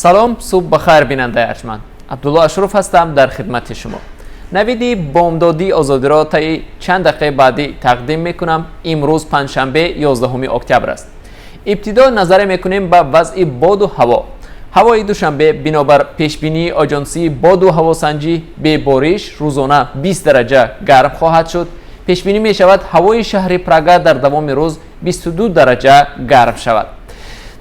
Салом, субҳ бахайр, бинандаи арҷманд. Абдулло Ашуров ҳастам дар хидмати шумо. Навиди бомдодии Озодиро таи чанд дақиқаи баъдӣ тақдим мекунам. Имрӯз панҷшанбе, 11 октябр аст. Ибтидо назаре мекунем ба вазъи боду ҳаво. Ҳавои Душанбе бинобар пешбинии Оҷонсии боду ҳавосанҷӣ бебориш, рӯзона 20 дараҷа гарм хоҳад шуд. Пешбинӣ мешавад, ҳавои шаҳри Прага дар давоми рӯз 22 дараҷа гарм шавад.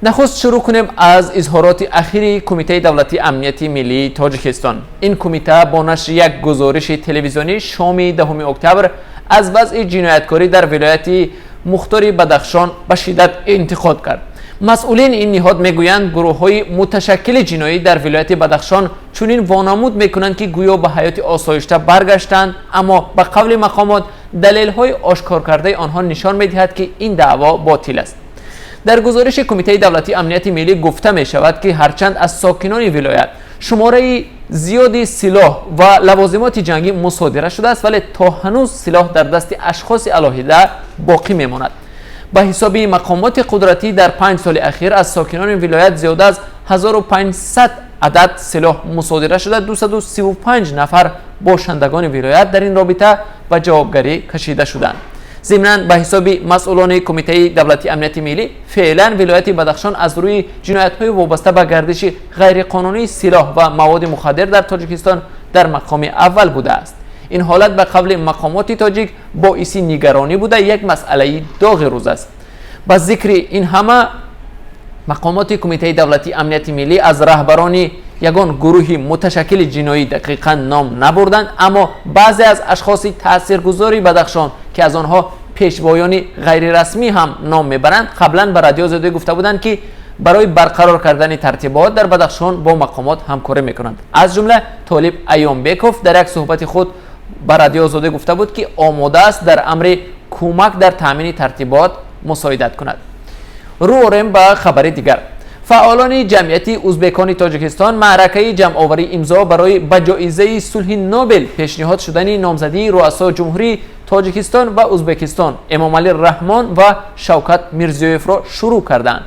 Нахуст шурӯъ кунем аз изҳороти ахири Кумитаи давлатии амнияти миллии Тоҷикистон. Ин кумита бо нашри як гузориши телевизионӣ шоми 10 октябр аз вазъи ҷинояткорӣ дар вилояти мухтори Бадахшон ба шиддат интиқод кард. Масъулини ин ниҳод мегӯянд, гурӯҳҳои муташаккили ҷиноӣ дар вилояти Бадахшон чунин вонамуд мекунанд, ки гӯё ба ҳаёти осоишта баргаштанд, аммо ба қавли мақомот далелҳои ошкоркардаи онҳо нишон медиҳад, ки ин даъво ботил аст. Дар гузориши Кумитаи давлатии амнияти миллӣ гуфта мешавад, ки ҳарчанд аз сокинони вилоят шумораи зиёди силоҳ ва лавозимоти ҷангӣ мусодира шудааст, вале то ҳанӯз силоҳ дар дасти ашхоси алоҳида боқӣ мемонад. Ба ҳисоби мақомоти қудратӣ, дар 5 соли ахир аз сокинони вилоят зиёда аз 1500 адад силоҳ мусодира шуда, 235 нафар бошандагони вилоят дар ин робита ба ҷавобгарӣ кашида шуданд. Зимнан, ба ҳисоби масъулони Кумитаи давлатии амнияти миллӣ, феълан вилояти Бадахшон аз рӯи ҷиноятҳои вобаста ба гардиши ғайриқонунии силоҳ ва маводи мухаддир дар Тоҷикистон дар мақоми аввал будааст. Ин ҳолат, ба қавли мақомоти тоҷик, боиси нигаронӣ буда, як масъалаи доғи рӯз аст. Ба зикри ин ҳама, мақомоти Кумитаи давлатии амнияти миллӣ аз раҳбарони ягон гурӯҳи муташаккили ҷиноӣ дақиқан ном набурданд, аммо баъзе аз ашхоси таъсиргузори Бадахшон, ки аз онҳо пешвоёни ғайрирасмӣ ҳам ном мебаранд, қаблан ба Радио Озодӣ гуфта буданд, ки барои барқарор кардани тартибот дар Бадахшон бо мақомот ҳамкорӣ мекунанд. Аз ҷумла Толиб Аёмбеков дар як суҳбати худ ба Радио Озодӣ гуфта буд, ки омода аст дар амри кӯмак дар таъмини тартибот мусоидат кунад. Рӯ орем ба хабари дигар. Фаъолони ҷамъияти узбекони Тоҷикистон маъракаи ҷамъоварии имзо барои ба ҷоизаи сулҳи Нобел пешниҳод шудани номзадии руасои ҷумҳурии Тоҷикистон ва Узбекистон Эмомалӣ Раҳмон ва Шавкат Мирзиёевро шурӯъ карданд.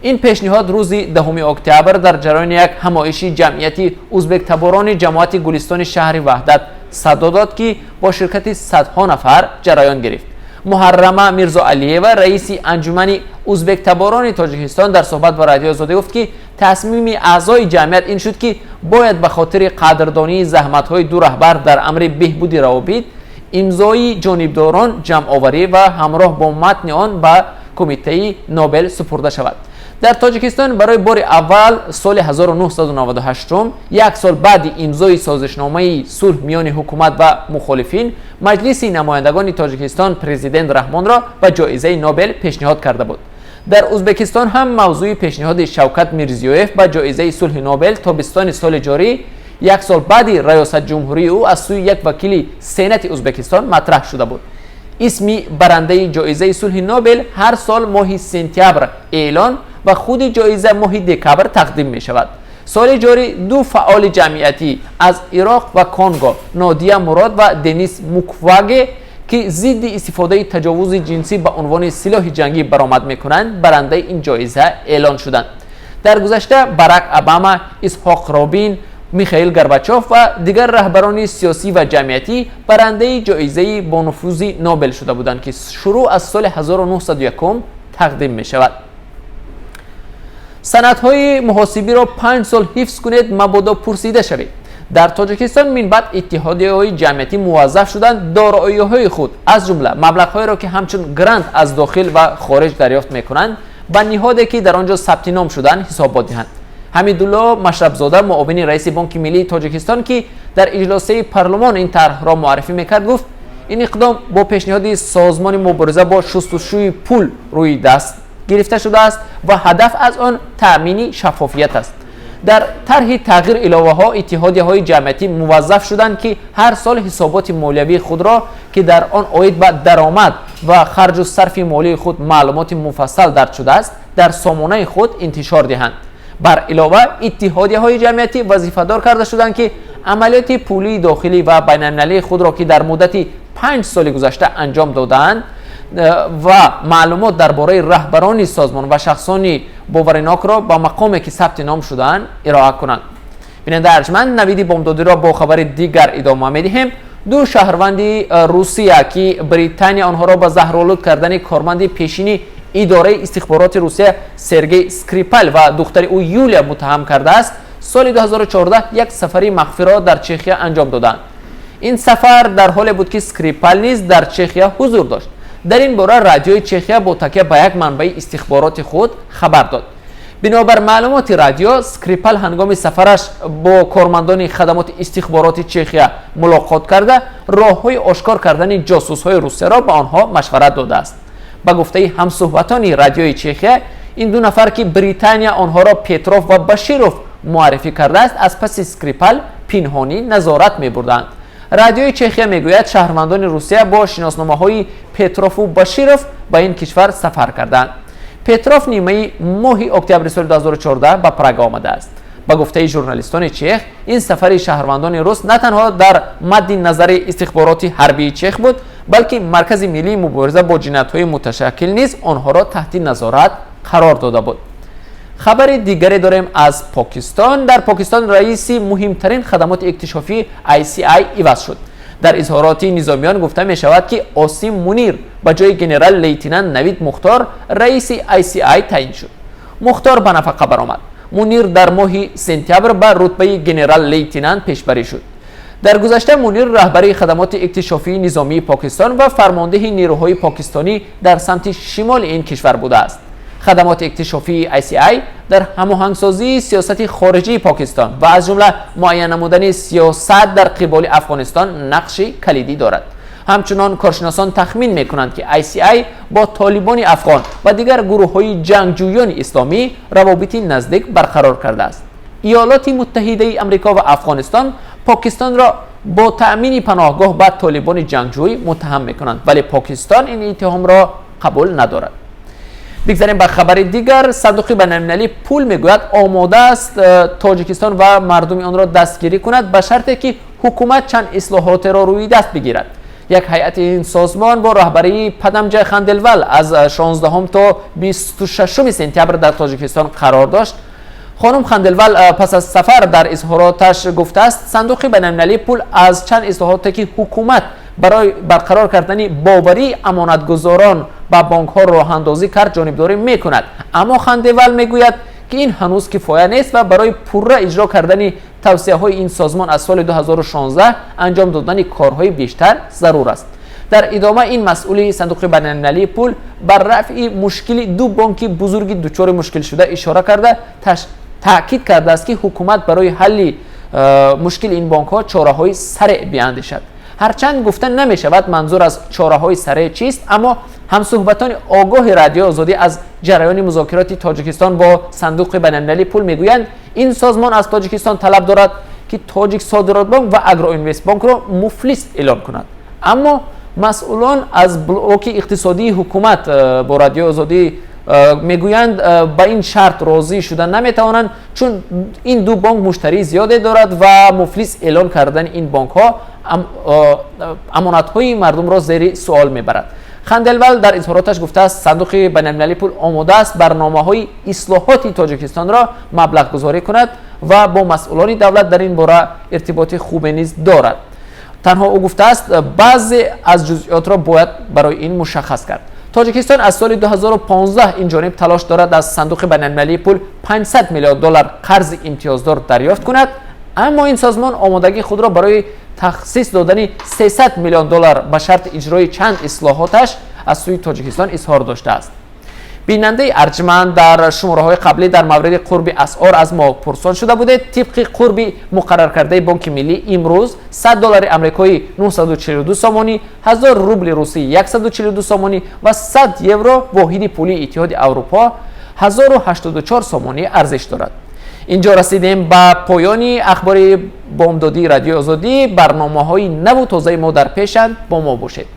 Ин пешниҳод рӯзи 10 октябр дар ҷараёни як ҳамоиши ҷамъияти узбектаборони ҷамоати Гулистони шаҳри Ваҳдат садо дод, ки бо ширкати садҳо нафар ҷараён гирифт. Муҳаррама Мирзоалиева, раиси анҷумани узбектаборони Тоҷикистон, дар суҳбат бо Радиои Озодӣ гуфт, ки тасмими аъзои ҷамъият ин шуд, ки бояд ба хотири қадрдонии заҳматҳои ду раҳбар дар амри беҳбуди равобит имзои ҷонибдорон ҷамъоварӣ ва ҳамроҳ бо матни он ба Кумитаи Нобел супурда шавад. Дар Тоҷикистон барои бори аввал соли 1998, як сол баъди имзои созишномаи сулҳ миёни ҳукумат ва мухолифин, Маҷлиси намояндагони Тоҷикистон президент Раҳмонро ба ҷоизаи Нобел пешниҳод карда буд. Дар Узбекистон ҳам мавзӯи пешниҳоди Шавкат Мирзиёев ба ҷоизаи сулҳи Нобел тобистони соли ҷорӣ, як сол баъди раёсатҷумҳурии ӯ, аз сӯи як вакили Сенати Узбекистон матраҳ шуда буд. Исми барандаи ҷоизаи сулҳи Нобел ҳар сол моҳи сентябр эълон ва худи ҷоиза моҳи декабр тақдим мешавад. Соли ҷорӣ ду фаъоли ҷамъиятӣ аз Ироқ ва Конго, Нодия Мурод ва Денис Мукваге, ки зидди истифодаи таҷовузи ҷинсӣ ба унвони силоҳи ҷангӣ баромад мекунанд, барандаи ин ҷоиза эълон шуданд. Дар гузашта Барак Обама, Исҳоқ Робин, Михаил Горбачов ва дигар раҳбарони сиёсӣ ва ҷамъиятӣ барандаи ҷоизаи бонуфузи Нобел шуда буданд, ки шурӯъ аз соли 1901 тақдим мешавад. Санадҳои муҳосибиро 5 сол ҳифз кунед, мабодо пурсида шавед. Дар Тоҷикистон минбаъд иттиҳодияҳои ҷамъиятӣ муваззаф шуданд дороиҳои худ, аз ҷумла маблағҳоеро, ки ҳамчун грант аз дохил ва хориҷ дарёфт мекунанд, ба ниҳоде, ки дар он ҷо сабти ном шуданд, ҳисобот диҳанд. Ҳамидулло Машрабзода, муовини раиси Бонки миллии Тоҷикистон, ки дар иҷлосияи парлумон ин тарҳро муаррифӣ мекард, гуфт, ин иқдом бо пешниҳоди Созмони мубориза бо шустушӯи пул рӯи даст гирифта шудааст ва ҳадаф аз он таъмини шаффофият аст. Дар тарҳи тағйир иловаҳо иттиҳодияҳои ҷамъиятӣ муваззаф шуданд, ки ҳар сол ҳисоботи молиявии худро, ки дар он оид ба даромад ва харҷу сарфи молии худ маълумоти муфассал дарҷ шудааст, дар сомонаи худ интишор диҳанд. Бар илова, иттиҳодияҳои ҷамъиятӣ вазифадор карда шуданд, ки амалиёти пулии дохилӣ ва байналмилалии худро, ки дар муддати 5 соли гузашта анҷом додаанд, ва маълумот дар бораи раҳбарони созмон ва шахсони боваринокро ба мақоме ки сабти ном шудаанд ироа кунанд. Бинандаи арҷманд, навиди бомдодиро бо хабари дигар идома медиҳем. Ду шаҳрванди Русия, ки Британия онҳоро ба заҳролуд кардани корманди пешини идораи истихбороти Русия Сергей Скрипал ва духтари ӯ Юлия муттаҳам кардааст, соли 2014 як сафари махфиро дар Чехия анҷом доданд. Ин сафар дар ҳоле буд, ки Скрипал низ дар Чехия ҳузур дошт. Дар ин бора Радиои Чехия бо такя ба як манбаи истихбороти худ хабар дод. Бинобар маълумоти радио, Скрипал ҳангоми сафараш бо кормандони хадамоти истихбороти Чехия мулоқот карда, роҳҳои ошкор кардани ҷосусҳои Русияро ба онҳо машварат додааст. Ба гуфтаи ҳамсӯҳбатони Радиои Чехия, ин ду нафар, ки Британия онҳоро Петров ва Баширов муаррифӣ кардааст, аз паси Скрипал пинҳонӣ назорат мебурданд. Радиои Чехия мегӯяд, шаҳрвандони Русия бо шиносномаҳои Петрову Баширов ба ин кишвар сафар карданд. Петров нимаи моҳи октябри соли 2014 ба Прага омадааст. Ба гуфтаи журналистони чех, ин сафари шаҳрвандони рус на танҳо дар мадди назари истихбороти ҳарбии чех буд, балки Маркази миллии мубориза бо ҷиноятҳои муташаккил низ онҳоро таҳти назорат қарор дода буд. Хабари дигаре дорем аз Покистон. Дар Покистон раиси муҳимтарин хадамоти иктишофии ISI иваз шуд. Дар изҳороти низомиён гуфта мешавад, ки Осим Мунир ба ҷои генерал лейтенант Навид Мухтор раиси ISI таъин шуд. Мухтор ба нафақа баромад. Мунир дар моҳи сентябр ба рутбаи генерал лейтенант пешбарӣ шуд. Дар гузашта Мунир раҳбари хадамоти иктишофии низомии Покистон ва фармондеҳи нерӯҳои покистонӣ дар самти шимоли ин кишвар будааст. Хадамоти иктишофии ISI дар ҳамоҳангсозии сиёсати хориҷии Покистон ва аз ҷумла муайян намудани сиёсат дар қиболи Афғонистон нақши калидӣ дорад. Ҳамчунон коршиносон тахмин мекунанд, ки ISI бо Толибони афғон ва дигар гурӯҳҳои ҷангҷӯёни исломӣ равобити наздик барқарор кардааст. Иёлоти Муттаҳидаи Амрико ва Афғонистон Покистонро бо таъмини паноҳгоҳ ба толибони ҷангҷӯй муттаҳам мекунанд, вале Покистон ин иттиҳомро қабул надорад. Бигзарем ба хабари дигар. Сандуқи байналмилалии пул мегӯяд, омода аст Тоҷикистон ва мардуми онро дастгирӣ кунад, ба шарте ки ҳукумат чанд ислоҳотеро рӯи даст бигирад. Як ҳайати ин созмон бо раҳбарии Падамҷай Ханделвал аз 16 то 26 сентябр дар Тоҷикистон қарор дошт. Хонум Ханделвал пас аз сафар дар изҳороташ гуфтааст, Сандуқи байналмилалии пул аз чанд ислоҳоте, ки ҳукумат барои барқарор кардани боварии амонатгузорон ба бонкҳо роҳандозӣ кард, ҷонибдорӣ мекунад. Аммо Хандевал мегӯяд, ки ин ҳанӯз кифоя нест ва барои пурра иҷро кардани тавсияҳои ин созмон аз соли 2016 анҷом додани корҳои бештар зарур аст. Дар идома ин масъули Сандуқи байналмилалии пул бар рафъи мушкили ду бонки бузурги дучори мушкилшуда ишора карда, таъкид кардааст, ки ҳукумат барои ҳалли мушкили ин бонкҳо чораҳои сареъ биандешад. Ҳарчанд гуфта намешавад, манзур аз чораҳои сареъ чист, аммо ҳамсӯҳбатони огоҳи Радиои Озодӣ аз ҷараёни музокироти Тоҷикистон бо Сандуқи байналмилалии пул мегӯянд, ин созмон аз Тоҷикистон талаб дорад, ки Тоҷик Содиротбонк ва Агроинвестбонкро муфлис эълон кунад. Аммо масъулон аз блоки иқтисодии ҳукумат бо Радиои Озодӣ мегӯянд, ба ин шарт розӣ шуда наметавонанд, чун ин ду бонк муштарии зиёде дорад ва муфлис эълон кардани ин бонкҳо амонатҳои мардумро зери суол мебарад. Ханделвал дар изҳороташ гуфтааст, Сандуқи байналмилалии пул омода аст барномаҳои ислоҳоти Тоҷикистонро маблағгузорӣ кунад ва бо масъулони давлат дар ин бора иртиботи хубе низ дорад. Танҳо, ӯ гуфтааст, баъзе аз ҷузъиётро бояд барои ин мушаххас кард. Тоҷикистон аз соли 2015 ин ҷониб талош дорад аз Сандуқи байналмилалии пул 500 миллион доллар қарзи имтиёздор дарёфт кунад, аммо ин созмон омодагии худро барои тахсис додани 300 миллион доллар ба шарти иҷрои чанд ислоҳоташ аз сӯи Тоҷикистон изҳор доштааст. Бинандаи арҷманд, дар шумораҳои қаблӣ дар мавриди қурби асъор аз мо пурсон шуда будед. Тибқи қурби муқарраркардаи Бонки Миллӣ, имрӯз 100 доллари амрикоӣ 942 сомонӣ, 1000 рубли русӣ 142 сомонӣ ва 100 евро, воҳиди пулии Иттиҳоди Аврупо, 1084 сомонӣ арзиш дорад. Инҷо расидем ба поёни ахбори бомдодии Радиои Озодӣ. Барномаҳои наву тозаи мо дар пешанд, бо мо бошед.